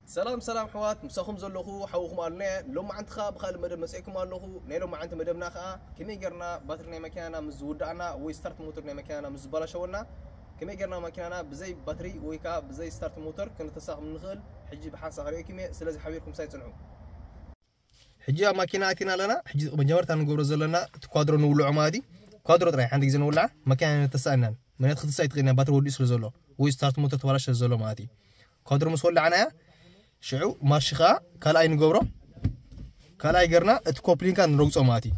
ሰላም ሰላም ኣሕዋት፣ ምሳኹም ዘለኹ ሓውኹም ኣሉና እየ። ሎማዓንቲ ኸኣ ብኻልእ መደብ መጺኤኩም ኣለኹ። ናይ ሎማዓንቲ መደብና ኸኣ ከመይ ጌርና ባትሪ ናይ መኪናና ምስ ዝውድኣና ወይ ስታርት ሞተር ናይ መኪናና ምስ ዝበላሸወና ከመይ ጌርና መኪናና ብዘይ ባትሪ ወይ ከኣ ብዘይ ስታርት ሞተር ከነተስኣ ከም ንኽእል ሕጂ ብሓንሳእ ከርእየኩም እየ። ስለዚ ሓቢርኩም ምሳይ ጽንሑ። ሕጂ ኣብ ማኪና ኣቲና ኣለና። ሕጂ መጀመርታ ንገብሮ ዘለና እቲ ኳድሮ ንውልዖ ማለት እዩ። ኳድሮ ጥራይ ሓንቲ ግዜ ንውልዓ፣ መኪና ነተስኣ ኢናን። ምኽንያቱ ክትስኣ ኣይትኽእልን እያ፣ ባትሪ ወዲኡ ስለ ዘሎ ወይ ስታርት ሞተር ተባላሽ ስለ ዘሎ ማለት እዩ። ኳድሮ ምስ ወላዕናያ ሽዑ ማርሽ ኸኣ ካልኣይ ንገብሮ። ካልኣይ ገርና እቲ ኮፕሊንካ ንረግጾ ማለት እዩ።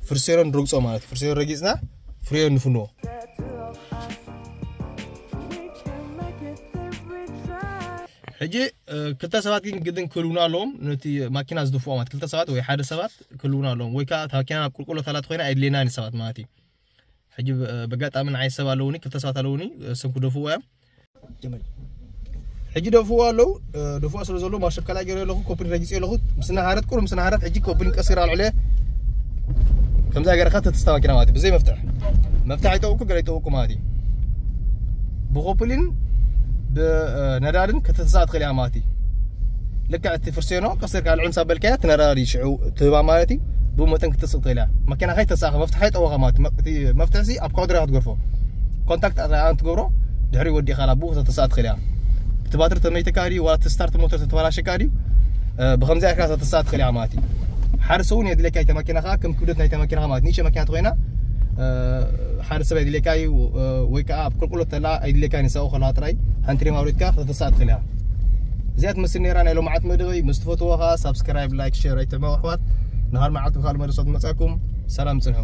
ፍርሴሮ ንረግጾ ማለት እዩ። ፍርሴሮ ረጊጽና ፍሬዮ ንፍንዎ። ሕጂ ክልተ ሰባት ግን ግድን ክህልውና ኣለዎም፣ ነቲ ማኪና ዝድፍኦ ማለት ክልተ ሰባት ወይ ሓደ ሰባት ክህልውና ኣለዎም። ወይ ከዓ እታ ማኪና ናብ ቁልቁለት ኣላት ኮይና ኣይድልየናን ሰባት ማለት እዩ። ሕጂ በጋጣሚ ንዓይ ሰብ ኣለውኒ፣ ክልተ ሰባት ኣለውኒ፣ እሶም ክደፍዎ እዮም። ሕጂ ደፍዎ ኣለዉ። ደፍዎ ስለ ዘለዉ ማርሽ ካልኣይ ገይረ ኣለኹ፣ ኮፕሊን ረጊጸ ኣለኹ። ምስ ናሃረት ቁሩብ ምስ ናሃረት ሕጂ ኮፕሊን ቀሲራ ኣልዕለ። ከምዛ ገይርካ ተተስታ ማኪና ማለት እዩ። ብዘይ መፍትሕ፣ መፍትሕ ኣይጠውቁ ገለ ኣይጠውቁ ማለት እዩ። ብኮፕሊን ብነዳድን ከተተስኣ ትኽእል እያ ማለት እዩ። ልክዕ እቲ ፍርሴኖ ቀሲርካ ልዕል ምስ ኣበልካያ እቲ ነዳዲ ሽዑ ትህባ ማለት እዩ። ብኡ መጠን ክትስእ ትኽእል እያ። መኪና ከይተሳእኻ መፍትሕ ኣይጠወኻ ማለት እዩ። እቲ መፍትሕ ሲ ኣብ ኳድሮ ክትገርፎ ኮንታክት ኣን ትገብሮ ድሕሪ ወዲኻ ላ ብኡ ከተተስኣ ትኽእል እያ። እቲ ባትሪ ተመይተካ ድዩ ዋላ እቲ ስታርት ሞተር ተተበላሸካ ድዩ ብከምዚ ኣርካ ከተተስኣ ትኽእል እያ ማለት እዩ። ሓደ ሰው እውን የድልየካ እታ መኪና ከዓ ከም ክብደት ናይታ መኪና ማለት ንእሽተይ መኪና ተኮይና ሓደ ሰብ የድልየካ እዩ። ወይ ከዓ ኣብ ቁልቁለት ተላ ኣይድልየካ ንሳኡ ከለዋ ጥራይ ሃንትሪ ማውሪትካ ከተተስኣ ትኽእል እያ። እዚኣ ትመስል ነይራ ናይ ሎማዓት መደበይ። ምስ ትፈትዎ ከዓ ሳብስክራይብ፣ ላይክ፣ ሼር ኣይትዕመው ኣሕዋት። ንኻል መዓልቲ ብኻል መደብ መጻኩም። ሰላም ጽንሑ።